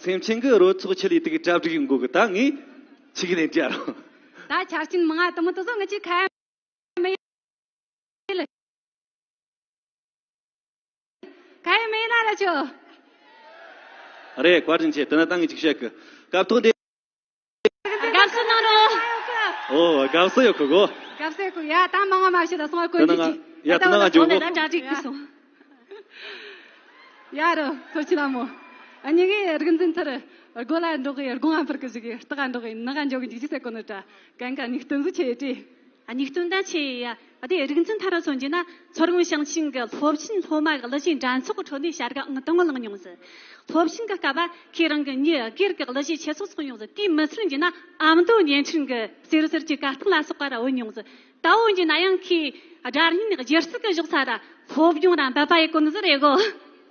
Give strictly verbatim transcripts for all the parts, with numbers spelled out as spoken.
སེམས་ཅན་གྱི་རོ་ཚོགས་ཆེ་ལས་དེ་གི་གྲ་སྒྲིག་ཡོང་གོ་གི། ད་ངས་ཆི་གི་ལན་འདྲ་རོ། ད་ཆ་རྐྱེན་མང་ང་དུ་མོ་དུ་སོ་ང་ཅི་ཁ་མེད་ལ། ཁ་མེད་ལ་ར་ཆོ། རེད། བཀའ་དྲིན་ཆེ། དེ་ན་ད་ངས་ཅིག་བཤད་གི། སྐབས་ཐོག་འདི། དགའ་བསུ་གནང་རོགས། ཨོ། དགའ་བསུ་ཡོད་གི་གོ། དགའ་བསུ་ཡོད་གི། ཡ་ད་མང་ང་མ་བཤད་ད་སོང་བ་དཀོན་མཆོག་གི། ཡ་ད་ན་ང་འཇོག་གོ། ད་གྲ་སྒྲིག་གི་སོང་། ཡ་རོ། ཐུགས་རྗེ་ཆེ་ལ་མོ། ཨ་ནི་ངའི་རིག་འཛིན་ཐར་སྒོ་ལ་འགྲོ་གི། སྒོ་ང་འཕུར་གི་ཞིག་གི། ལྟག་འགྲོ་གི། ནག་འཇོག་གི་འཇིགས་ཅི་ཟེར་གོ་ནི་དྲ། གན་ག་ནི་སྟོན་ཟིག་ཆེ་ཡེ་ཏྲི། ཨ་ནི་སྟོན་ད་ཆེ་ཡ། ཨ་དེ་རིག་འཛིན་ཐར་སོང་རྒྱུ་ན། མཚོ་སྔོན་ཞིང་ཆེན་གྱི་སློབ་ཆེན་སློབ་མ་གི་གླུ་གཞས་འགྲན་ཚོགས་ཀྱི་ཁྲོད་ནས་བྱ་དགའ་ཨང་དང་པོ་བླངས་མྱོང་ཟིག་སློབ་ཆེན་གྱི་སྐབས་ཁྱེད་རང་གི་མྱི་སྒེར་གྱི་གླུ་གཞས་ཆེ་ཚོགས་ཚོགས་མྱོང་ཟིག་དེའི་མི་ཚུལ་འགྱུར་ན་ཨ་མདོ་བརྙན་འཕྲིན་གྱི་ཟེར་ཟེར་གྱི་གར་སྟེགས་ལ་སོགས་པ་ར་འོད་མྱོང་ཟིག་ད་འོན་ཀྱི་ན་ཡང་ཁོས་སྒྲ་སྙན་སྒྱུ་རྩལ་གྱི་གཞོགས་ས་ར་སློབ་སྦྱོང་ར་འབད་པ་ཡེ་གོ་ནི་ཟིག་རེད་གོ།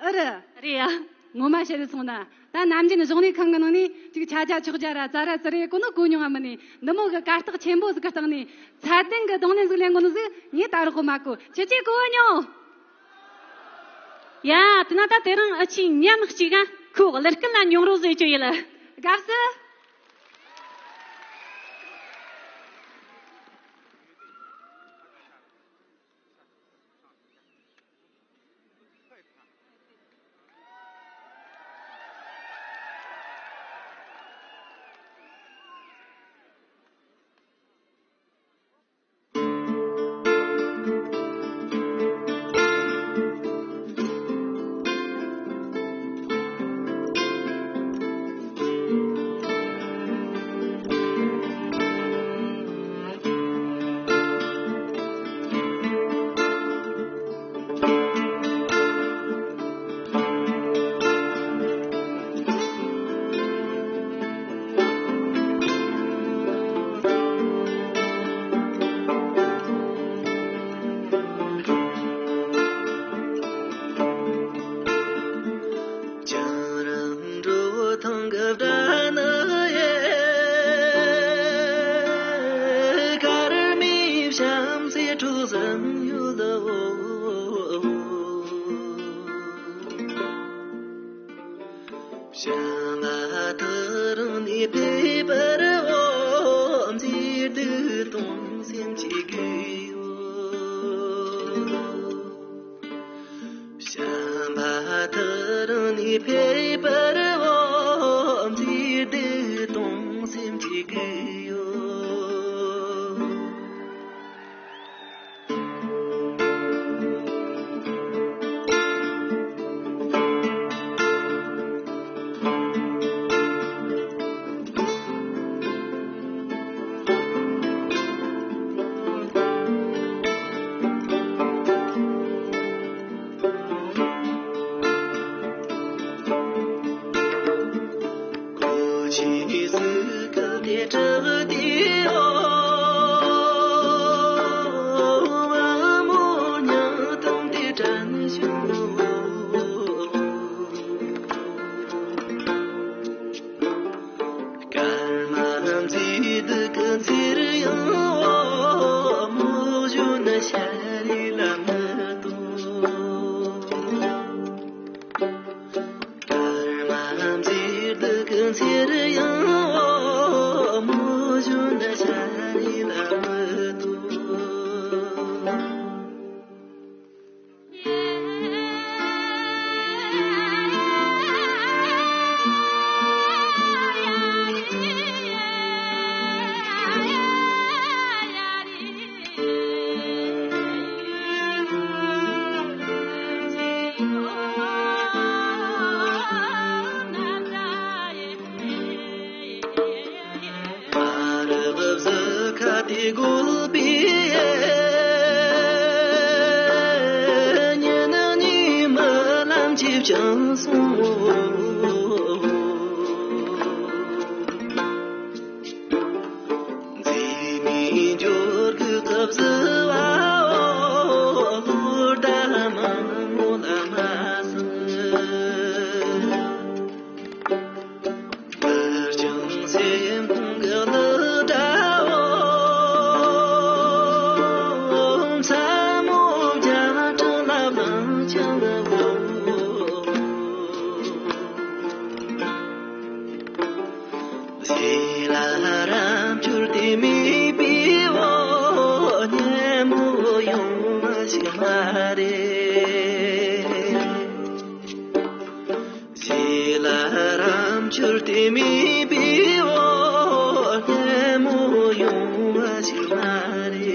ཨ་རེད། རེད་ཡ། ངོ་མ་བཤད་དེ་སོང་ན། ད་ནམ་རྒྱུན་གཞོགས་ནས་ཁང་གི་ནང་ནས་ཅིག་ཆ་ཆ་ཆོག་རྒྱ་ར་ཙ་ར་ཙི་རེ་གོ་ནོ་གོ་མྱོང་བ་མིན་ནས། འདི་མོ་གི་གར་སྟེགས་ཆེན་པོ་ཟིག་གི་སྟེང་ནས་ཚད་ལྡན་གི་རྡུང་ལེན་ཟིག་ལེན་གོ་ནོ་ཟིག་ངས་ད་རག་གོ་མ་གོ། ཁྱེད་ཀྱིས་གོ་མྱོང་། ཡ། དེ་ན་ད་དེ་རིང་ཨ་ཆི་མཉམ་གཅིག་ག་ཁོ་གླུ་སྐད་ལ་མྱོང་རོལ་ཟིག་ཅོ་ཡིན་ལ། དགའ་བསུ། བྱམས་པ་ཐུགས་རང་ནས་ཕེབས་པར་འོ། མཛེས་སྡུག་གཏོང་སེམས་ཀྱི་གུ་ཡོད། བྱམས་པ་ཐུགས་རང་ནས་ཕེབས་པར་འོ། མཛེས་སྡུག་གཏོང་སེམས་ཀྱི་གུ་ཡོད། སྐར་མ་མཛེས་སྡུག་གི་མཚེར་དབྱངས་འོ། མོ་གཞོན་ནུ་ཤར་རིའི་ལམ་དུ། སྐར་མ་མཛེས་སྡུག་གི་མཚེར་དབྱངས་འོ། མོ་གཞོན་ནུ་ཤར་རིའི་ལམ་དུ། ཟས་ལ་རབ་འབྱོར་དེ་མེད་པའི་འོ་སྙན་མོ་ཡོང་བ་ཞིག་མ་རེད། ཟས་ལ་རབ་འབྱོར་དེ་མེད་པའི་འོ་སྙན་མོ་ཡོང་བ་ཞིག་མ་རེད།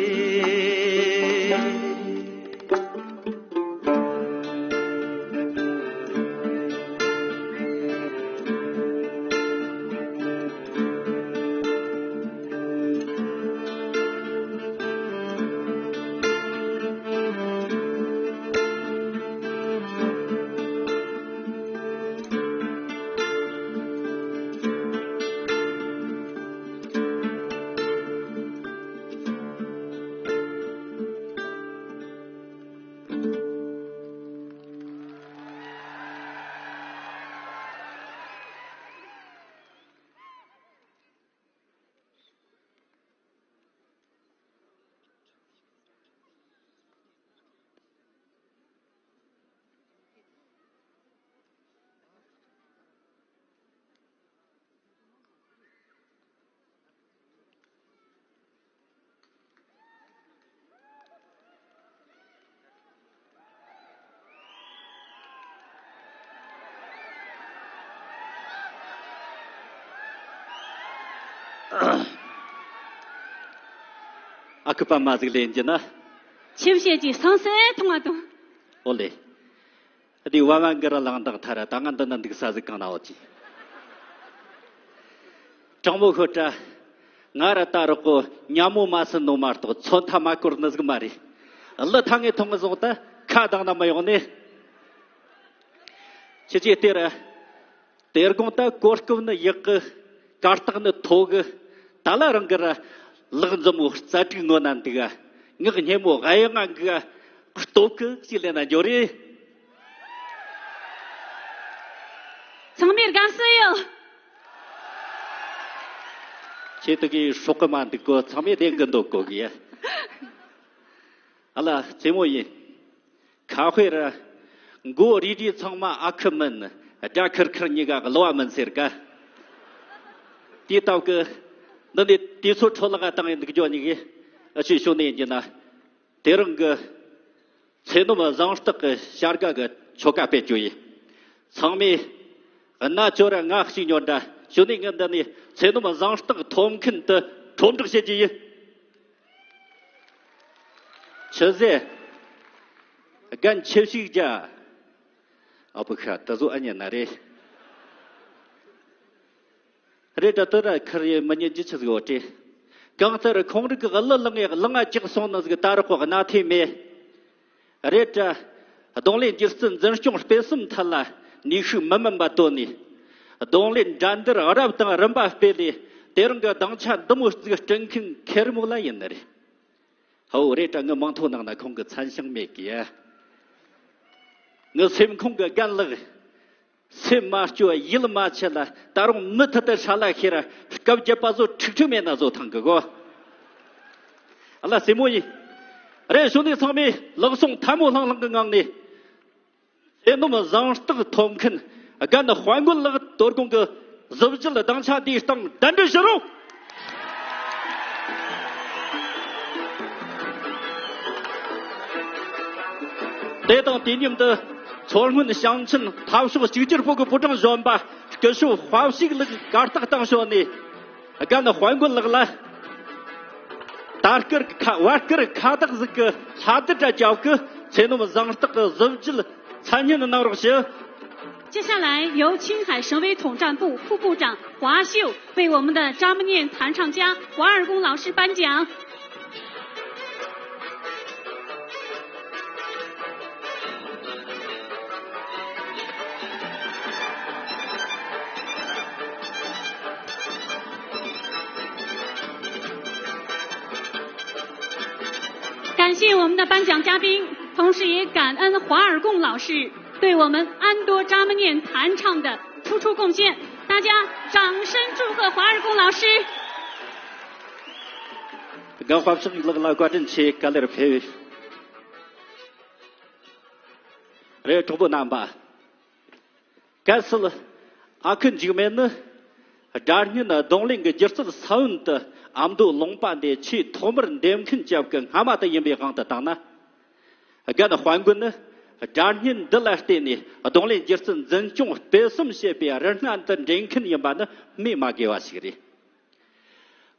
ཨ་ཁུ་པ་མ་ཟིག་ལེན་གྱི་ན། ཆེ་བཤད་ཀྱི་སང་སེ་ཐུང་བ་དང་། ཨོ་ལེ། འདི་བ་བ་འགི་ར་ལང་དང་ཐ་ར་ད་ང་འདི་ན་འདུག་ས་ཟིག་གང་ན་འོ་ཅི། དྲང་མོ་ཤོད་དྲ། ང་ར་ད་རོག་གོ་ཉ་མོ་མ་སུ་ནོ་མ་གཏོགས་ཚོ་མཐའ་མ་བསྐོར་ནི་ཟིག་མ་རེད། གླུ་ཐང་ངེ་ཐོང་ངི་བཟུང་ད་ཁ་གདང་ན་མི་ཡོང་ནི། ཁྱི་ཅི་སྟེར། དེ་དགོང་ད་གོ་སྐབས་ནི་ཡག་གི། གར་སྟེགས་ནི་མཐོ་གི། ད་ལ་རང་གི་ར་ལག་འཛོམས་བོ་རྩ་དྲུག་ངོ་ན་འདུག་ག་ངག་སྙན་མོ་གཡུ་ང་གི་སྟོབས་གི་ཅི་ལེན་ན་འཇོ་རེ། ཚང་མས་དགའ་བསུ་ཡོད། ཁྱེད་དུ་གི་སྲོག་གི་མ་འདུག་གོ་ཚང་མས་བདེན་གི་འདུག་གོ་གི་ཡ། ཨ་ལ་རྩེ་མོ་ཡིན། ཁ་དཔེ་ར། མགོ་རིལ་རིལ་ཚང་མ་ཨ་ཁུ་མིན། སྒྲ་ཁུར་ཁུར་གཉིས་ཀ་གླུ་བ་མིན་ཟེར་ག་དེའི་སྟབས་ཀྱི། འདི་ནི་དུས་ཚོད་འཕྲོ་བརླག་བཏང་ཡིན་འདུག་ཇོ་གཉིས་ཀྱིས་ཨ་ཆུའི་ཤུགས་ནས་ཡིན་གྱི་ན། དེ་རིང་གི་ཚེ་ནོམ་བཟང་རྟགས་ཀྱི་བྱ་དགའ་གི་ཆོ་ག་སྤེལ་རྒྱུ་ཡིན། ཚང་མས་གནའ་ཅོ་ར་ང་གཅིག་ཉོ་འདྲ་ཞུ་ནས་ངས་འདི་ནས་ཚེ་ནོམ་བཟང་རྟགས་ཐོབ་མཁན་དུ་ཁྲོམ་བསྒྲགས་བྱེད་ཀྱི་ཡིན། ཆི་ཟེ། རྒན་ཆེ་ཞིག་རྒྱ། ཨ་བུ་ཤ་ད་བཟོ་ཨ་ཉེ་ན་རེད། རེད་དྲ་དུ་ར་ཁར་ཡེ་མི་ཉན་རྒྱུ་ཆི་ཟིག་ཡོད་དྲེ། གང་ལྟར་ཁོང་རིགས་ཀྱི་གླུ་བླངས་ཡག་གླུ་ང་ཅིག་སོང་ནི་ཟིག་ད་རག་གོ་གནའ་ཐེ་མེད། རེད་དྲ། རྡུང་ལེན་སྒྱུ་རྩལ་འཛིན་སྐྱོང་སྤེལ་གསུམ་ཐད་ལ་ནུས་ཤུགས་མི་དམན་པ་བཏོན་ནས། རྡུང་ལེན་འགྲན་བསྡུར་རབ་དང་རིམ་པ་སྤེལ་ལས་དེ་རིང་གི་སྡིངས་ཆ་འདི་མོ་བརྩིགས་སྐྲུན་མཁན་མཁས་རི་མོ་ལ་ཡིན་ནི་རེད། ཧའོ་རེད་དྲ་ངི་མིང་ཐོ་ནང་ན་ཁོང་གི་མཚན་བྱང་མེད་གི་ཡ། ངི་སེམས་ཁོང་གི་རྒན་ལགས། སེམས་མ་སྐྱོ་ཡིད་མ་ཆད་ལ་ད་རུང་མུ་མཐུད་དུ་ཧྲ་ལ་ཤེ་ར་སྐབས་བརྒྱད་པ་བཟོ་ཁྲིག་ཁྲིག་མེད་ན་བཟོ་ཐང་གི་གོ། ཨ་ལ་སེ་མོ་ཡིན། རེད་ཞུ་ནས་ཚང་མས་ལག་ཟུང་ཐལ་མོ་ལྷང་ལྷང་གི་ངང་ནས། ཚེ་ནོམ་བཟང་རྟགས་ཐོབ་མཁན་རྒན་དཔལ་མགོན་ལགས་དོ་དགོང་གི་གཟི་བརྗིད་གདངས་ཆ་འདིའི་སྟེང་གདན་འདྲེན་ཞུ་རོགས། དེ་དང་དུས་མཉམ་དུ་མཚོ་སྔོན་ཞིང་ཆེན་འཐབ་ཕྱོགས་གཅིག་གྱུར་སྤོ་གི་པུའུ་ཀྲང་གཞོན་པ་སྐུ་ཞབས་དཔའ་ཞིག་ལགས་གར་སྟེགས་སྟེང་ཞོན་ནས་རྒན་དཔལ་མགོན་ལགས་ལ་ད་སྐར་ཁ་བར་སྐར་ཁ་བཏགས་ཟིག་གི་ལྷ་དུ་དྲ་རྒྱབ་ཀི་ཚེ་ནོམ་བཟང་རྟགས་ཀྱི་གཟི་བརྗིད་མཚན་སྙན་གནང་རོགས་ཞུ། 接下来由青海省委统战部副部长华秀为我们的扎木念弹唱家华尔贡老师颁奖。 感谢我们的颁奖嘉宾，同时也感恩华尔贡老师对我们安多扎木念弹唱的突出贡献。大家掌声祝贺华尔贡老师。 གང་དཔའ་ཕྱོགས་ལག་ལ་བཀའ་དྲིན་ཆེ་ག་ལེར་ཕེབས། རེད་གྲོགས་པོ་རྣམ་པ། གལ་སྲིད་ཨ་ཁུ་འཇིགས་མེད་ནི་ སྒྲ་སྙན་རྡུང་ལེན་གྱི་སྒྱུ་རྩལ་ས་བོན་དུ་ཨ་མདོ་ལུང་པ་འདི་ཆེས་ཐོག་མར་འདེམས་མཁན་ཅིག་གི་སྔ་མ་དེ་ཡིན་པའི་དབང་དུ་བཏང་ན། རྒན་དཔལ་མགོན་ནི་སྒྲ་སྙན་འདི་ལ་བརྟེན་ནས་རྡུང་ལེན་སྒྱུ་རྩལ་འཛིན་སྐྱོང་སྤེལ་གསུམ་བྱེད་པའི་རིན་སྣ་འདི་འདྲེན་མཁན་ཡིན་པ་ནི་སྨོས་མ་དགོས་པ་ཞིག་རེད།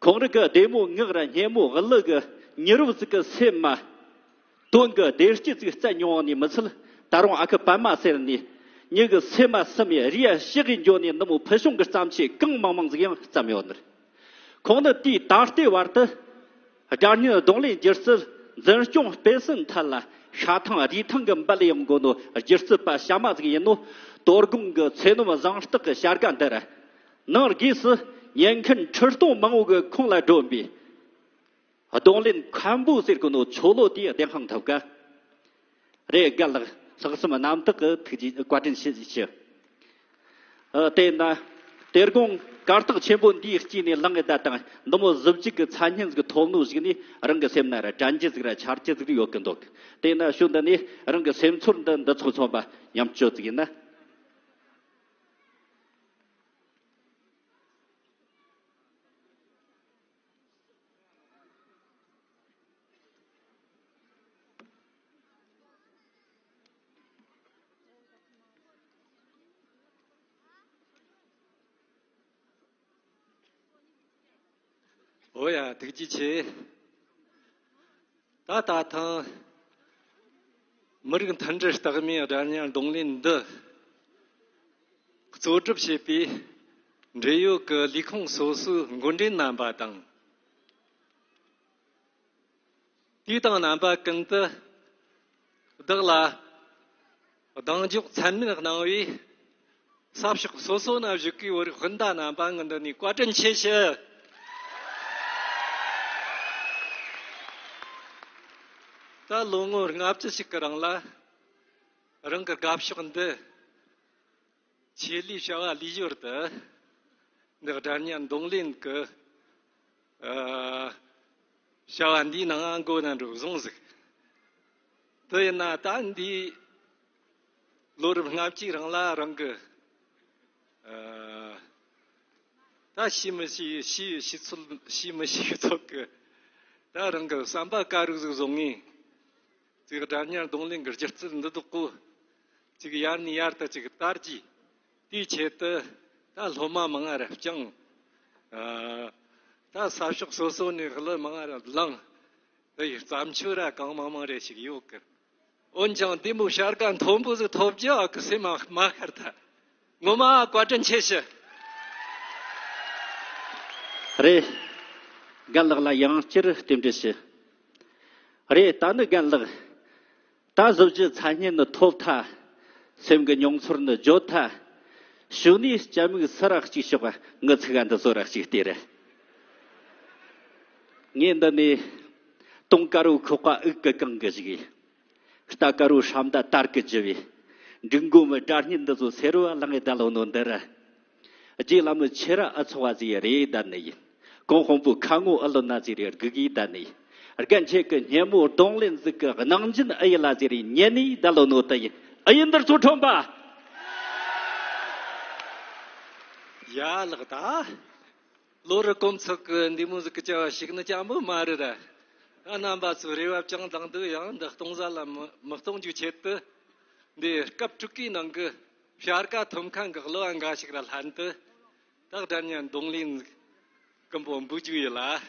ཁོང་རང་གི་བདེ་མོ་ངག་ར་སྙན་མོ་གླུ་གི་མྱུར་བ་ཟིག་གི་སེམས་མ། དོན་གྱི་བདེ་སྐྱིད་ཅིག་བསྩལ་མྱོང་བ་ནི་མི་ཚད། ད་རུང་ཨ་ཁུ་པད་མ་ཟེར་ནི་མྱི་གི་སེམས་མ་སུ་མའི་རིའི་ཞག་གི་འགྱོ་ནས་འདི་མོ་ཕུལ་བྱུང་གི་བརྩམས་ཆོས་གང་མང་མང་ཟིག་ཡང་བརྩམས་ཡོད་ནི། ཁོང་ནི་དུས་ད་ལྟའི་བར་དུ་སྒྲ་སྙན་རྡུང་ལེན་སྒྱུ་རྩལ་འཛིན་སྐྱོང་སྤེལ་གསུམ་ཐད་ལ་ཤ་ཐང་རུས་ཐང་གི་འབུལ་ཡང་དགོས་ནོ། སྒྱུ་རྩལ་པ་གཤའ་མ་ཟིག་ཡིན་ནོ། དོ་དགོང་གི་ཚེ་ནོམ་བཟང་རྟགས་ཀྱི་བྱ་དགའ་འདི་ར་ནང་སྒོས་སུ་ཉན་མཁན་ཁྲི་སྟོང་མང་བོ་གི་ཁོང་ལ་སྒྲོན་པའི་རྡུང་ལེན་མཁན་པོ་ཟེར་གོ་ནོ་ཆོ་ལོ་དེ་བདེན་དཔང་ཐོབ་ག། རེད། རྒན་ལགས། ལྷག་བསམ་རྣམ་དག་གི་ཐུགས་རྗེ་བཀའ་དྲིན་ཆེ་ཞུ། ཨ། དེས་ན་དེ་དགོང་གར་སྟེགས་ཆེན་པོ་འདིའི་དཀྱིལ་ནས་ལངས་ཡོད་ད་དང་འདི་མོ་གཟི་བརྗིད་ཀྱི་མཚན་སྙན་ཟིག་ཐོབ་ནོ་ཞིག་ནི་རང་གི་སེམས་ན་ར་དྲན་རྒྱུ་ཟིག་ར་འཆར་རྒྱུ་ཟིག་ར་ཡོད་གི་འདུག། དེས་ན་ཞུ་འདི་ནས་རང་གི་སེམས་ཚོར་འདི་འདི་ཚོ་མཚོན་པ་མཉམ་སྤྱོད་ཟིག་ཡིན་ན། ཨོ་ཡ། ཐུགས་རྗེ་ཆེ། ད་ད་ཐེངས་མི་རིགས་མཐུན་སྒྲིལ་རྟགས་མའི་སྒྲ་སྙན་རྡུང་ལེན་འདི་གཙོ་སྒྲུབ་བྱེད་པའི་འབྲེལ་ཡོད་ཀྱི་ལས་ཁུངས་སོ་སོའི་འགོ་འདྲེན་རྣམ་པ་དང་། དུས་དང་རྣམ་པ་ཀུན་ཏུ་བདག་ལ་གདེང་འཇོག་ཚད་མེད་གནང་བའི་ས་ཕྱོགས་སོ་སོ་ན་བཞུགས་པའི་བོད་རིགས་སྤུན་ཟླ་རྣམ་པ་ངས་འདི་ནས་བཀའ་དྲིན་ཆེ་ཞུ། ད་ལོ་ངོ་ལྔ་བཅུ་ཞིག་གི་རིང་ལ་རང་གི་དགའ་ཕྱོགས་འདི། ཆེད་ལས་བྱ་བ་ལས་ཞོར་དུ་འདི་སྒྲ་སྙན་རྡུང་ལེན་གྱི་ཨ་བྱ་བ་འདིའི་ནང་མགོ་ན་འགྲོ་བཟུང་ཟིག། དེ་ཡིན་ན་ད་འདིའི་ལོ་རབས་ལྔ་བཅུའི་རིང་ལ་རང་གི་ཨ་ད་ཤེས་མི་ཤེས། ཤེས་ཤེས་ཚོད། ཤེས་མི་ཤེས་ཚོད་ཀྱི་ད་རང་གི་བསམ་པ་ག་རུ་ཟིག་བཟུང་ངེས། ཅིག་སྒྲ་སྙན་རྡུང་ལེན་གྱི་སྒྱུ་རྩལ་འདི་དག་གོ། ཅིག་ཡར་ནས་ཡར་དུ་ཅིག་དར་གྱིས། དེའི་ཆེད་དུ་ད་སློབ་མ་མང་ང་ར་བསྐྱངས། ཨ་ད་ས་ཕྱོགས་སོ་སོ་ནས་གླུ་མང་ང་ར་བླངས། དེ་ཡི་བརྩམས་ཆོས་ར་གང་མང་མང་རེ་ཞིག་ཡོད་གི། འོན་ཀྱང་འདི་མོ་བྱ་དགའ་མཐོན་པོ་ཟིག་ཐོབ་རྒྱུ་ཨ་ཁུ་སེམས་མ་མ་ཤར་ཐལ། ངོ་མ་བཀའ་དྲིན་ཆེ་ཞུ། རེད། རྒན་ལགས་ལ་ཡང་བསྐྱར་རྟེན་འབྲེལ་ཞུ། རེད། ད་ནི་རྒན་ལགས། ད་གཟི་བརྗིད་མཚན་སྙན་ནི་ཐོབ་ཐལ། སེམས་ཀྱི་མྱོང་ཚོར་ནི་བརྗོད་ཐལ། གཞུག་ནས་སྤྱན་མིག་སུ་ར་གཅིག་ཤོག། ངི་ཚིག་ག་འདི་ཚོ་ར་གཅིག་བལྟས་རེད། ངས་འདི་ནས་དུང་དཀར་བོ་ཁོག་པ་དབུགས་ཀྱིས་བཀང་གི་བཞུགས། རྟ་དཀར་བོ་ཧྲམ་ཟླ་དར་གྱིས་བརྒྱུ་བའི། འབྲུག་མགོ་མི་སྒྲ་སྙན་འདི་ཚོ་སེར་བ་ལང་ངེ་ད་ལོ་ནོ་འདི་ར། རྗེ་བླ་མ་ཁྱེད་ར་ཨ་ཚོགས་པ་ཟིག་རེད་ད་ནི་ཡིན། གོང་དཔོན་པོ་ཁ་ངོ་ཨ་ལོ་ན་ཟིག་རེད་དགུ་གི་ད་ནི་ཡིན། རྒན་ཁྱེད་ཀྱི་སྙན་མོ་རྡུང་ལེན་ཟིག་གི་གནང་སྦྱིན་ཨ་ཡི་ལ་ཟིག་རེད་ཉན་ནི་ད་ལོ་ནོ་ད་ཡིན། ཨ་ཡིན་འདིར་ཚོ་ཁྲོམ་པ། ཡ་ལགས་ད། ལོ་རེ་སྐོམ་ཚོགས་ཀྱི་འདི་མོ་ཟིག་གི་བྱ་བ་ཞིག་ནི་ཅང་པོ་མ་རེད་ར། ཨ་རྣམ་པ་ཚོའི་རེ་བ་བཅངས་དང་འདུག་ཡང་འདི་གཏོང་ས་ལ་མི་མི་གཏོང་རྒྱུའི་ཆེད་དུ། འདི་སྐབས་དྲུག་གི་ནང་གི་བྱ་དགའ་ཐོབ་མཁན་གྱི་གླུ་བ་འགའ་ཞིག་ལ་ལྷན་དུ། ད་སྒྲ་སྙན་རྡུང་ལེན་སྐུ་འབུལ་འབུལ་རྒྱུ་ཡིན་ལ།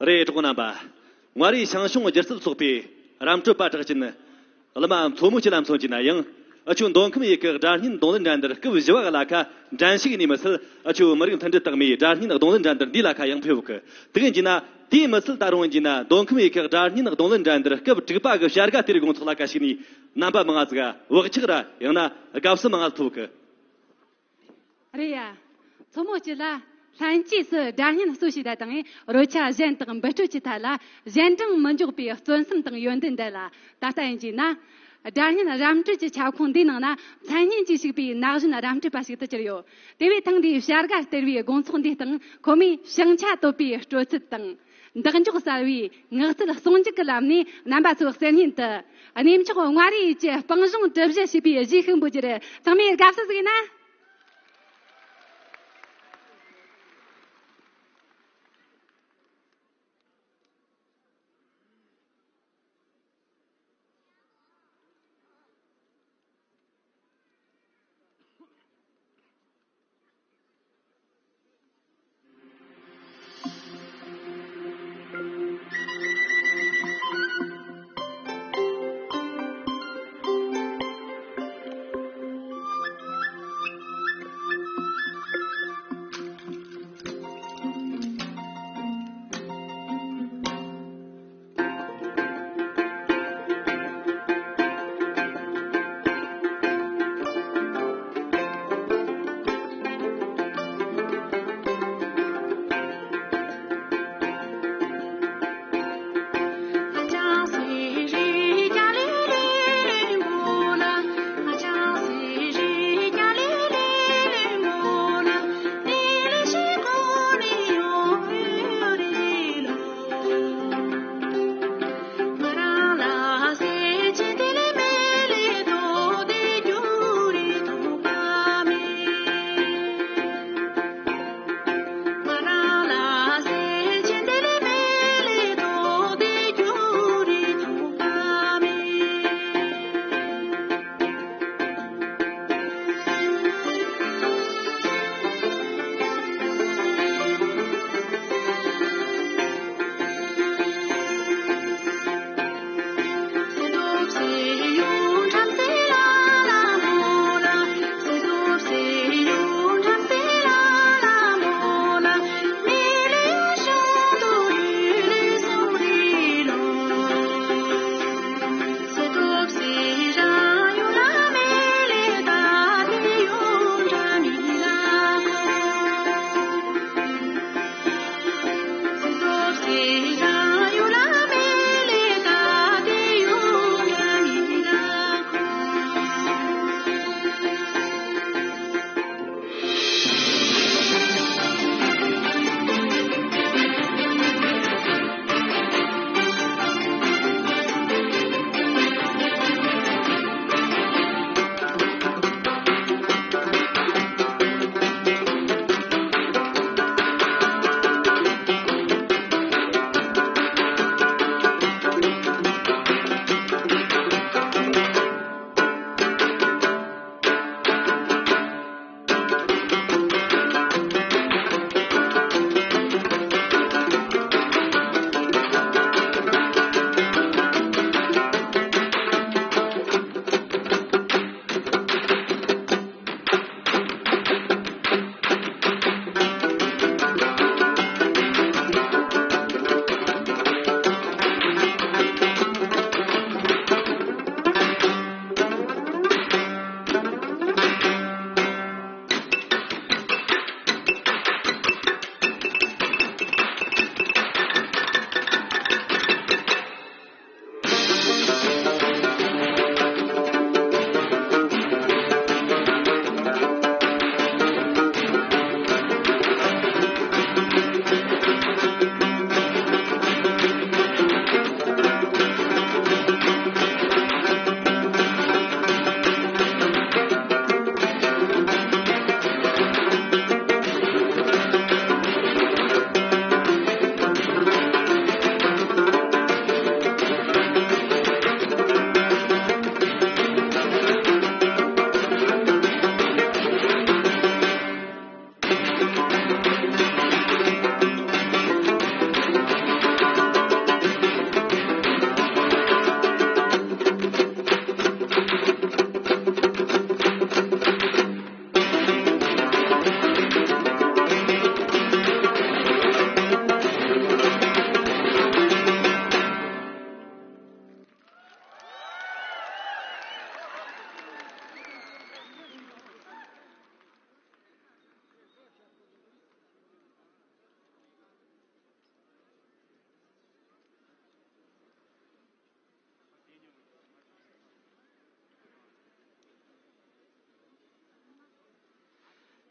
རེད། གྲོགས་རྣམ་པ། མངའ་རིས་ཞང་ཞུང་སྒྱུ་རྩལ་ཚོགས་པའི་རམ་གྲོད་པ་གྲགས་ཅན། བླ་མ་མཚོ་མོ་སྐྱིད་ལ་མཚོན་གྱི་ན་ཡང་། ཨ་ཆོའི་མདོ་ཁམས་ཡུལ་གྱི་སྒྲ་སྙན་རྡུང་ལེན་འགྲན་བསྡུར་སྐབས་བཞི་བ་གི་ལ་ཁ་འགྲན་ཞུགས་ནས་མི་ཚད། ཨ་ཆོའི་མི་རིགས་མཐུན་སྒྲིལ་རྟགས་མའི་སྒྲ་སྙན་རྡུང་ལེན་འགྲན་བསྡུར་འདིའི་ལ་ཁ་ཡང་ཕེབས་གི། དེ་གི་ཡིན་ན། དེའི་མི་ཚད་ད་རུང་ཡིན་ན། མདོ་ཁམས་ཡུལ་གྱི་སྒྲ་སྙན་རྡུང་ལེན་འགྲན་བསྡུར་སྐབས་དྲུག་པ་གི་བྱ་དགའ་སྟེར་དགོང་ཚོགས་ལ་ཁ་ཞུགས་ནས་རྣམ་པ་མང་ང་ཟིག་བག་ཆགས་ར་ཡང་ན་དགའ་བསུ་མང་ང་ཐོབ་གི། རེད་ཡ། མཚོ་མོ་སྐྱིད་ལ། ལྷན་སྐྱེས་སུ་སྒྲ་སྙན་གསོ་བྱས་ད་དང་རོལ་ཆ་གཞན་དག་འབུད་སྤྲོད་ཀྱི་ཐད་ལ་གཞན་དྲིང་མི་འཇོག་པའི་བརྩོན་སེམས་དང་ཡོན་ཏན་ལྡན་ལ། ད་ལྟ་ཡིན་གྱི་ན། སྒྲ་སྙན་རམ་འཕྲུལ་གྱི་ཁྱབ་ཁོངས་འདིའི་ནང་ན་མཚན་སྙན་གྱིས་ཕྱུག་པའི་ན་གཞོན་རམ་འཕྲུལ་པ་ཞིག་ཏུ་གྱུར་ཡོད། དེ་བས་ཐེངས་འདིའི་བྱ་དགའ་སྟེར་བའི་དགོང་ཚོགས་འདིའི་སྟེང་ཁོ་མོས་ཞིང་ཆ་དོད་པའི་སྤྲོ་ཚད་དང་། འདེགས་འཇོག་གསར་བའི་ངག་རྩལ་ཟུང་འཇུག་གི་ལམ་ནས་རྣམ་པ་ཚོའི་གསེར་སྙན་དུ་གནས་མཆོག་མངའ་རིས་ཡུལ་གྱི་སྤང་གཞུང་གྲུ་བཞི་ཞེས་པའི་གཞས་ཤིག་འབུལ་རྒྱུར་ཚང་མས་དགའ་བསུ་ཞུ་གི་ན།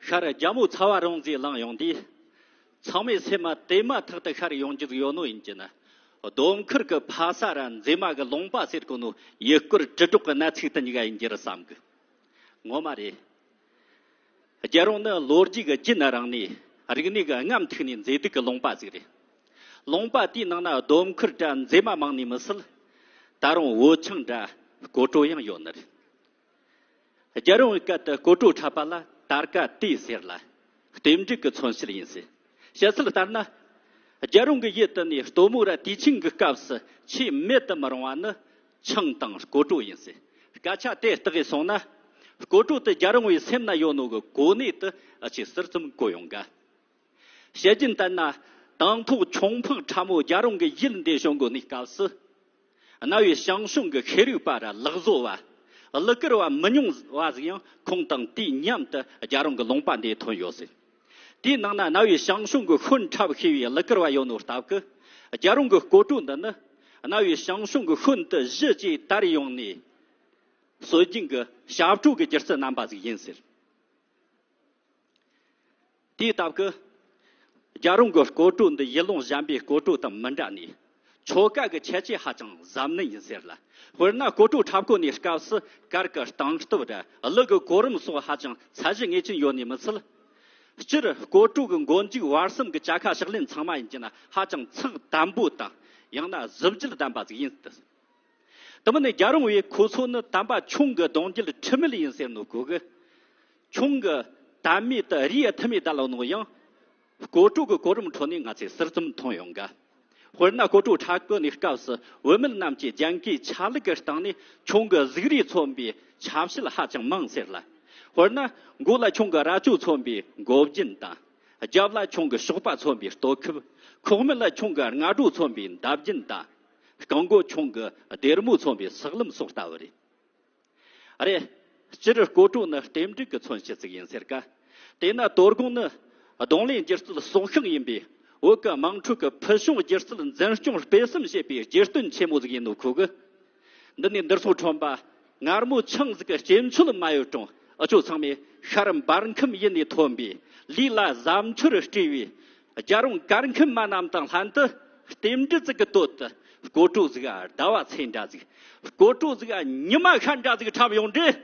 ཤར་རྒྱ་མོ་ཚ་བ་རོང་ཟེ་ལངས་ཡོང་དུས། ཚང་མའི་སེམས་མ་དེ་མ་ཐག་ཏུ་ཤར་ཡོང་རྒྱུ་ཡོད་ནོ་ཡིན་གྱི་ན། སྡོམ་མཁར་གི་ཕ་ས་ར་མཛེས་མ་གི་ལུང་པ་ཟེར་གོ་ནོ་ཡུལ་སྐོར་དྲིལ་སྒྲོག་གི་གནས་ཚིག་དེ་གཉིས་ཀ་ཡིན་རྒྱུ་རེད་བསམ་གི། ངོ་མ་རེད། རྒྱལ་རོང་ནི་ལོ་རྒྱུས་ཀྱི་རྒྱུན་རིང་ནས་རིག་གནས་ཀྱི་རྔམ་མཐུག་ནས་མཛེས་སྡུག་གི་ལུང་པ་ཟིག་རེད། ལུང་པ་དེའི་ནང་ན་སྡོམ་མཁར་འདྲ་མཛེས་མ་མང་ནི་མི་སྲིད། ད་རུང་བོད་ཆང་འདྲ་སྐོར་བྲོ་ཡང་ཡོད་ནི་རེད། རྒྱལ་རོང་གི་སྐད་དུ་སྐོར་བྲོ་འཁྲབ་པ་ལ་དར་དཀའ་དུས་ཟེར་ལ། རྟེན་འབྲེལ་གྱི་མཚོན་བྱེད་ཡིན་ཟེར། བཤད་ཚུལ་ལྟར་ན། རྒྱལ་རོང་གི་ཡུལ་དུ་ནས་སྟོན་མོ་ར་དུས་ཆེན་གྱི་སྐབས་སུ་ཆེས་མེད་དུ་མི་རུང་བ་ནི་ཆང་དང་སྐོར་བྲོ་ཡིན་ཟེར། སྐད་ཆ་དེ་བརྟག་གིས་སོང་ན། སྐོར་བྲོ་དེ་རྒྱལ་རོང་བའི་སེམས་ན་ཡོད་ནོ་གི་གོ་གནས་དེ་ཨ་ཆེ་ཟུར་ཙམ་གོ་ཡོང་ག། བཤད་རྒྱུན་ལྟར་ན། དང་ཐོག་ཆོང་འཕགས་ཁྲ་མོ་རྒྱལ་རོང་གི་ཡུལ་འདི་བྱོན་དགོ་ནི་སྐབས་སུ། གནའ་བོའི་ཞང་ཞུང་གི་ཤེས་རིག་པ་ར་ལག་བཟོ་བ། གླུ་གར་བ་མི་ཉུང་བ་ཟིག་ཡང་ཁོང་དང་དུས་མཉམ་དུ་རྒྱལ་རོང་གི་ལུང་པ་འདིར་ཐོན་ཡོད་ཟེར། དེའི་ནང་ན་གནའ་བོའི་ཞང་ཞུང་གི་ཤོན་འཁྲབ་ཤེས་པའི་གླུ་གར་བ་ཡོད་ནོ་སྟབས་ཀྱིས། རྒྱལ་རོང་གི་སྐོར་བྲོ་འདི་ནི། གནའ་བོའི་ཞང་ཞུང་གི་ཤོན་དུ་གཞི་བཅས་དར་ཡོང་ནས། སྲོལ་རྒྱུན་གྱི་ཞབས་བྲོ་གི་སྒྱུ་རྩལ་རྣམ་པ་ཟིག་ཡིན་ཟེར། དེའི་སྟབས་ཀྱིས། རྒྱལ་རོང་གི་སྐོར་བྲོ་འདི་ཡུལ་ལུང་གཞན་པའི་སྐོར་བྲོ་དང་མི་འདྲ་ནས། ཆོ་ག་གི་ཁྱད་ཆོས་ཧ་ཅང་གཟབ་ནན་ཡིན་ཟེར་ལ། དཔེར་ན་སྐོར་བྲོ་འཁྲབ་གོ་ནི་སྐབས་སུ་གར་གྱི་སྟངས་སྟབས་ར་གླུ་གི་གོ་རིམ་སོགས་ཧ་ཅང་ཚད་གཞི་ངེས་ཅན་ཡོད་ནི་མི་ཚད། སྤྱིར་སྐོར་བྲོ་གི་མགོ་མཇུག་བར་གསུམ་གྱི་བཅའ་ཁ་ཕྱག་ལེན་ཚང་མ་ཡིན་གྱི་ན་ཧ་ཅང་ཚགས་དམ་པོ་དང་ཡང་ན་གཟི་བརྗིད་ལྡན་པ་ཟིག་ཡིན་ཏེ། དེ་མིན་ནི་རྒྱལ་རོང་བས་ཁོ་ཚོ་ནི་དམ་པ་ཁྱུང་གི་གདུང་རྒྱུད་ཁྲི་མེད་ཡིན་ཟེར་ནོ་གོ་གི། ཁྱུང་གི་དམ་མེད་དུ་རིའི་ཐུ་མེད་བརྡལ་ལོ་ནོ་ཡང་། སྐོར་བྲོ་གི་གོ་རིམ་ཁྲོད་ནས་ང་ཚོས་ཟུར་ཙམ་མཐོང་ཡོང་ག། དཔེར་ན་སྐོར་བྲོ་འཁྲབ་གོ་ནི་སྐབས་སུ་བུད་མེད་རྣམས་ཀྱིས་རྒྱན་གོས་ཆ་ལུགས་ཀྱི་སྟེང་ནས་ཁྱུང་གི་གཟུགས་རིས་མཚོན་པའི་ཆ་བྱད་ཧ་ཅང་མང་ཟེར་ལ། དཔེར་ན་མགོ་ལ་ཁྱུང་གི་རྭ་ཅོ་མཚོན་པའི་མགོ་རྒྱན་དང་། རྒྱབ་ལ་ཁྱུང་གི་གཤོག་པ་མཚོན་པའི་སྟོད་ཁབ། ཁོག་སྨད་ལ་ཁྱུང་གི་རྔ་སྒྲོ་མཚོན་པའི་འདབ་རྒྱན་དང་། རྐང་མགོ་ཁྱུང་གི་སྡེར་མོ་མཚོན་པའི་སག་ལམ་སོགས་ལྟ་བུ་རེད། རེད། སྤྱིར་སྐོར་བྲོ་ནི་རྟེན་འབྲེལ་གྱི་མཚོན་བྱེད་ཅིག་ཡིན་ཟེར་ག། དེས་ན་དོ་དགོང་ནི་རྡུང་ལེན་སྒྱུ་རྩལ་སྲོག་ཤིང་ཡིན་པས་བོད་ཀྱི་དམངས་ཁྲོད་ཀྱི་ཕུལ་བྱུང་སྒྱུ་རྩལ་འཛིན་སྐྱོང་སྤེལ་གསུམ་བྱེད་པའི་རྒྱུ་སྟོན་ཆེན་མོ་ཟིག་ཡིན་ནོ་ཁོ་གི། འདི་ནས་འདིར་སོ་ཁྲོམ་པ། མངར་མོ་ཆང་ཟིག་གི་སྐྱེ་མཆོད་མ་ཡོད་རུང་ཨ་ཅོ་ཚང་མས་ཤར་འབར་ཁམས་ཡུལ་ནས་ཐོན་པའི་ལུས་ལ་གཟབ་མཆོར་སྤྲས་པའི་རྒྱལ་རོང་གར་མཁན་མ་རྣམས་དང་ལྷན་དུ་རྟེན་འབྲེལ་ཟིག་གི་དོད་དུ་སྐོར་བྲོ་ཟིག་ཟླ་བ་ཚེས་འདྲ་ཟིག་སྐོར་བྲོ་ཟིག་ཉི་མ་ཤར་འདྲ་ཟིག་འཁྲབ་ཡོང་དུས།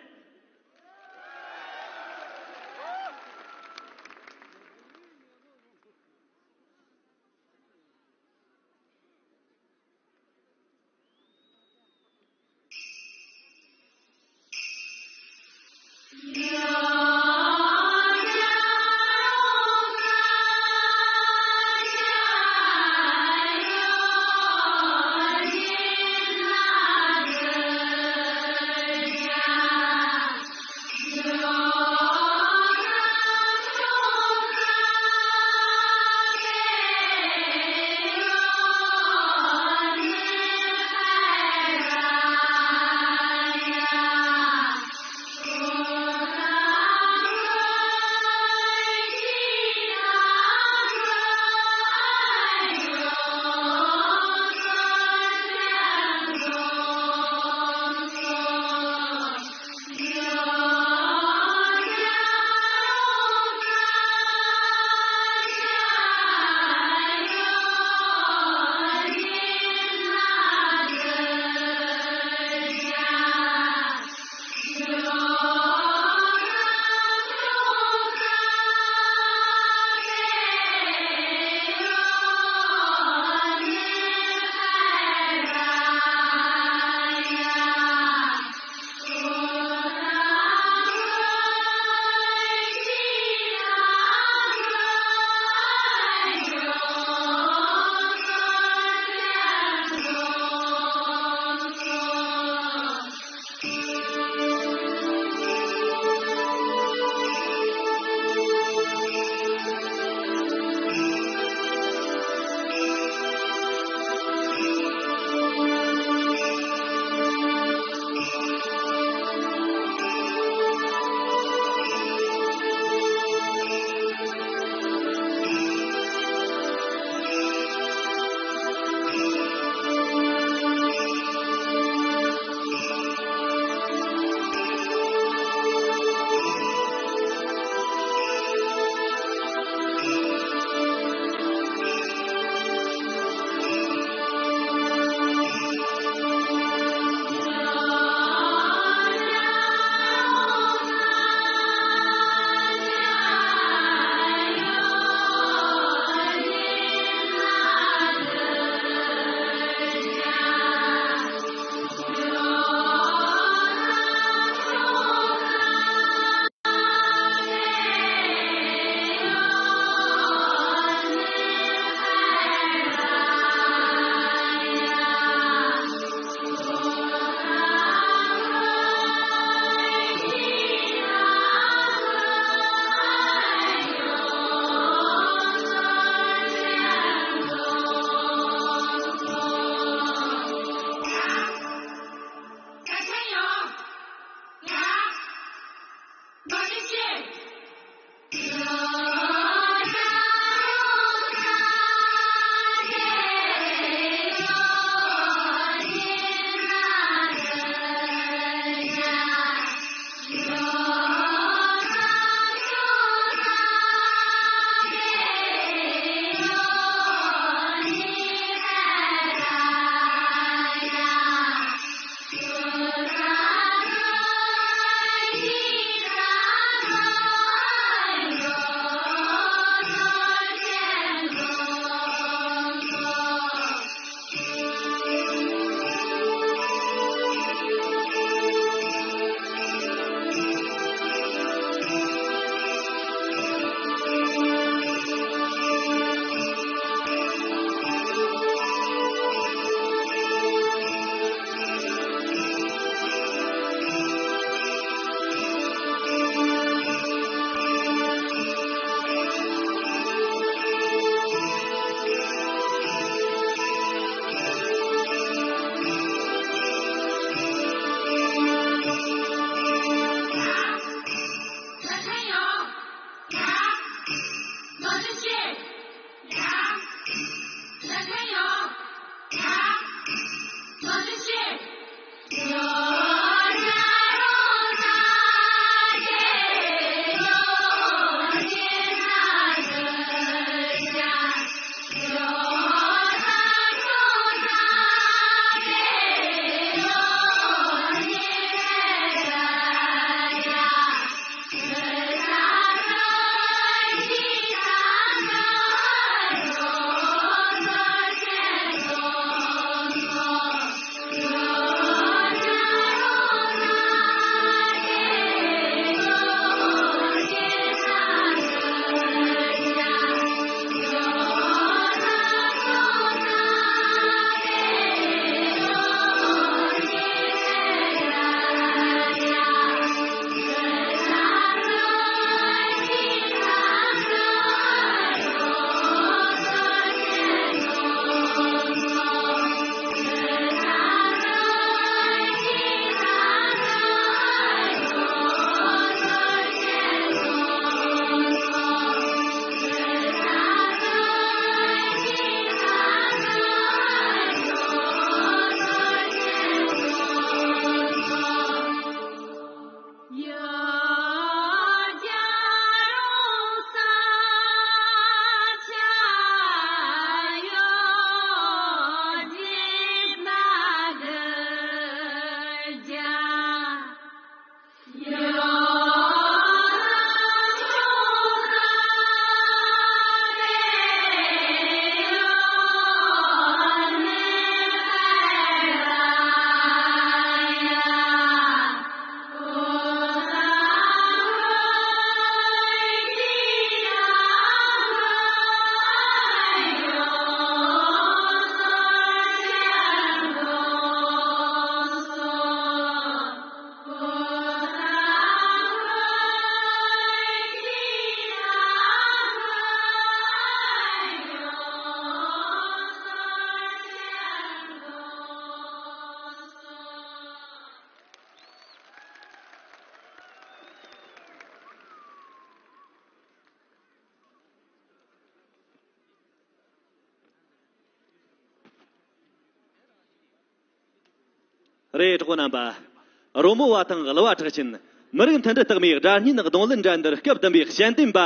དེ་གྲོགས་རྣམ་པ། རོལ་མོ་བ་དང་གླུ་བ་གྲགས་ཅན། མི་རིགས་མཐུན་སྒྲིལ་རྟགས་མའི་སྒྲ་སྙན་རྡུང་ལེན་འགྲན་བསྡུར་སྐབས་བདུན་པའི་དཔྱད་འདེམས་པ།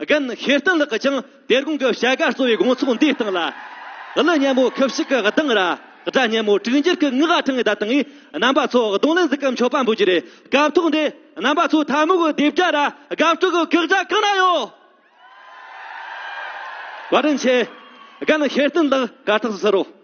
རྒན་ཤེར་བསྟན་ལགས་ཀྱིས་ཀྱང་དེ་དགོང་གི་བྱ་དགའ་གཙོ་བོའི་དགོང་ཚོགས་འདིའི་སྟེང་ལ། གླུ་སྙན་མོ་ཁུ་བྱུག་གི་གདངས་ར། སྒྲ་སྙན་མོ་དྲུག་འགྱུར་གྱི་ངག་ཐང་ངེ་ད་བཏང་ངས་རྣམ་པ་ཚོ་རྡུང་ལེན་ཟིག་གི་མཆོད་པ་འབུལ་རྒྱུ་རེད། སྐབས་ཐོག་འདི་རྣམ་པ་ཚོ་ཐལ་མོ་གི་ལྡེབས་བརྒྱ་ར་དགའ་སྤྲོ་གི་གག་སྒྲ་གང་ན་ཡོད། བཀའ་དྲིན་ཆེ། རྒན་ཤེར་བསྟན་ལགས་གར་སྟེགས་སུ་སོང་རོགས།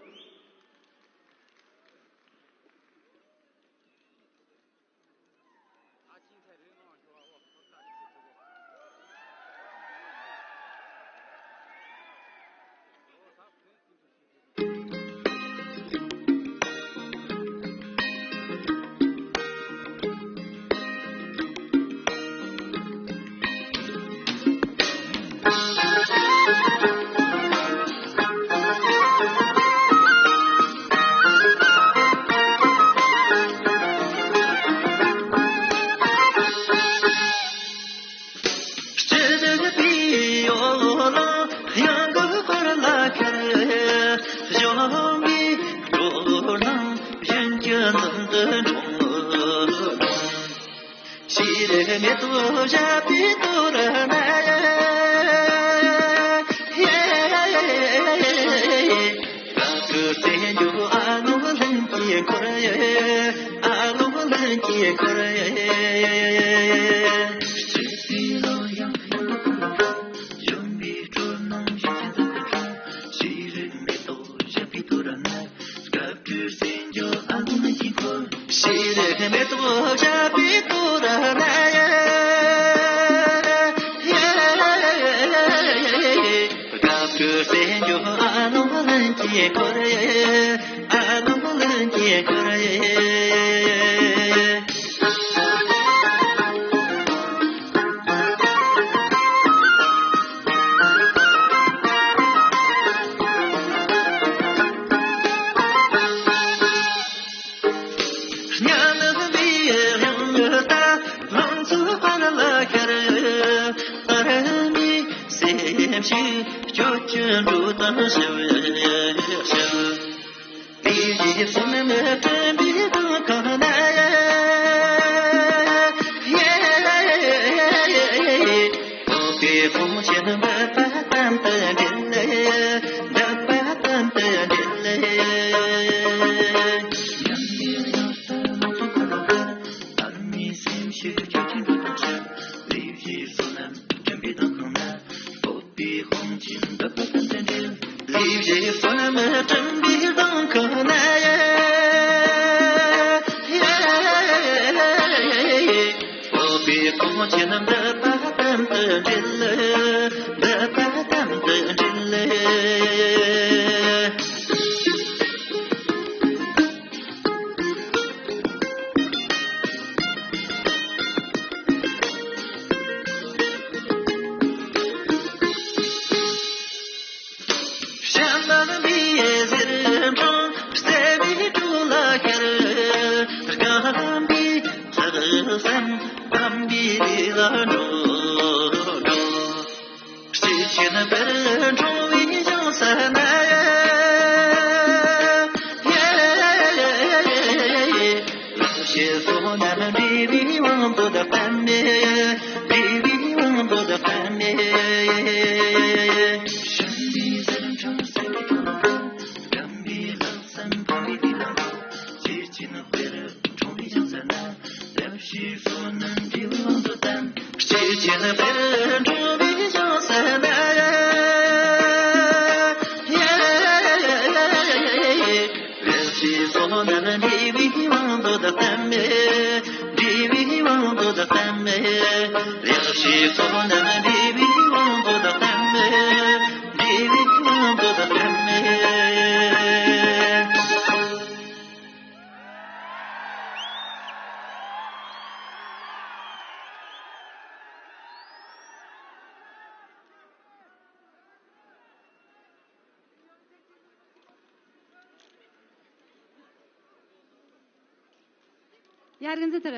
ཡ་རིག་འཛིན་ཐར།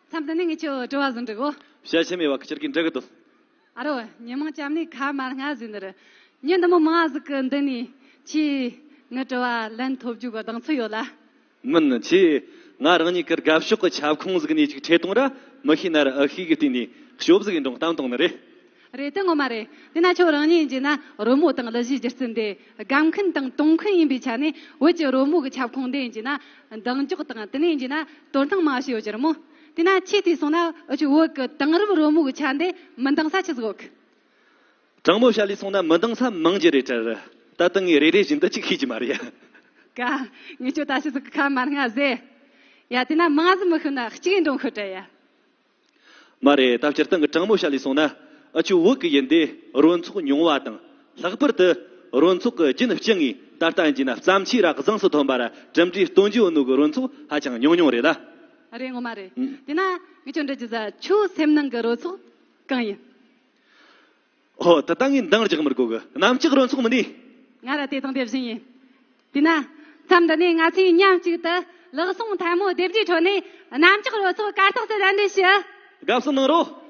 མཚམས་འདི་ནས་ངས་ཁྱོད་དྲི་བ་ཟིག་འདྲི་གོ། བཤད་ཆེ་མེད་པ་ཁྱེད་ཀྱིས་འདྲི་གི་འདུག་ཨ་རོ། ཉི་མ་ལྕམ་ནས་ཁ་མ་ལྔ་ཟིག་འདིར། མྱི་འདི་མོ་མང་ཟིག་གི་འདི་ནས་ཁྱེད་ངའི་དྲི་བ་ལན་ཐོབ་རྒྱུ་གི་གདེང་ཚོད་ཡོད་ལ། མིན། ཁྱེད་ ང་རང་ཉིད་ཀྱི་དགའ་ཕྱོགས་ཀྱི་ཁྱབ་ཁོངས་ཟིག་ནས་ཅིག་ཁྲིད་གཏོང་ར་མི་ཤེས་ན་ར་ཨ་ཤེས་གི་སྟེང་ནས་ཤོབ་ཟིག་ཡིན་འགྲོ་གཏམ་གཏོང་ནི་རེད། རེད་དེ་ངོ་མ་རེད། དེ་ན་ཁྱོད་རང་ཉིད་ཡིན་གྱི་ན་རོལ་མོ་དང་གླུ་གཞས་སྒྱུ་རྩལ་འདི་དགའ་མཁན་དང་གཏོང་མཁན་ཡིན་པའི་ཆ་ནས། བོད་ཀྱི་རོལ་མོ་གི་ཁྱབ་ཁོངས་འདི་ཡིན་གྱི་ན་འདང་རྒྱག་དང་། དེ་ནས་ཡིན་གྱི་ན་དོ་སྣང་མང་བ་ཞིག་ཡོད་ཀྱི་རེད་མོ། དེ་ན་ཁྱེད་དེ་སོང་ན་འུ་ཆོ་བོད་ཀྱི་དེང་རབས་རོལ་མོ་གི་ཆ་འདི་མི་འདང་ས་ཆི་ཟིག་ཡོད་གི། དྲང་མོ་བཤད་ལས་སོང་ན་མི་འདང་ས་མང་གི་རེད་དྲ། ད་ལྟ་ངས་རེ་རེ་བཞིན་དུ་ཅིག་ཤེས་ཀྱི་མ་རེད་ཡ། ཀ། ངས་ཁྱོད་ད་ཆི་ཟིག་གི་ཁ་མ་ང་ཟེ། ཡ་དེ་ན་མང་ཟིག་མི་ཤོད་ན་གཅིག་འདོན་ཁོ་དྲ་ཡ། མ་རེད། ད་སྤྱིར་བཏང་གི་དྲང་མོ་བཤད་ལས་སོང་ན། ཨ་ཆུ་བོད་ཀྱི་ཡིན་ཏེ་རོལ་ཚོགས་ཉུང་བ་དང་། ལྷག་པར་དུ་རོལ་ཚོགས་ཀྱི་རྒྱུན་བསྐྱངས་ངེས་ད་ལྟ་ཡིན་གྱི་ན་བརྩམས་ཆོས་ར་གཟེངས་སུ་ཐོན་པ་ར་གྲུབ་འབྲས་སྟོན་རྒྱུ་ཡོད་ནོ་གི་རོལ་ཚོགས་ཧ་ཅང་ཉུང་ཉུང་རེད་ལ། རེད་ངོ་མ་རེད། ཨང་། དེ་ན་ངས་ཁྱོད་འདྲི་རྒྱུ་ཟ། ཁྱོད་སེམས་ནང་གི་རོལ་ཚོགས་གང་ཡིན། ཨོ། ད་ལྟ་ངས་འདང་རྒྱག་མི་དགོས་གི། གནམ་ལྕགས་རོལ་ཚོགས་མིན་ནི། ང་ར་དེ་དང་དེ་བཞིན་ཡིན། དེ་ན་མཚམས་འདི་ནས་ང་ཚོས་མཉམ་གཅིག་ཏུ་ལག་ཟུང་ཐལ་མོ་སྡེབ་སྒྲིག་ཁྲོད་ནས་གནམ་ལྕགས་རོལ་ཚོགས་གར་སྟེགས་སུ་གདན་འདྲེན་ཞུ། དགའ་བསུ་གནང་རོགས།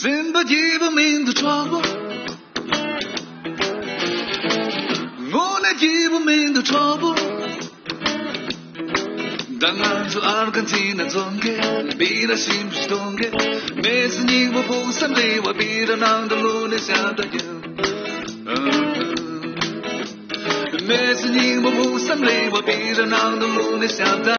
སེམས་པ་སྐྱིད་པོ་མིན་འདུག་གྲོགས་པོ། དངོས་གནས་སྐྱིད་པོ་མིན་འདུག་གྲོགས་པོ། ད་ང་ཚོ་ཨར་ཀན་ཐི་ན་རྫོང་གི་སྦི་ར་ཞིམ་པོ་ཞིག་གཏོང་གི། མེ་ཙི་སྙིང་པོ་ཕུགས་བསམ་རེ་བ་སྦི་ར་ནང་དུ་བླུགས་ནས་ཤ་སྟག་རྒྱབ། མེ་ཙི་སྙིང་པོ་ཕུགས་བསམ་རེ་བ་སྦི་ར་ནང་དུ་བླུགས་ནས་ཤ་སྟག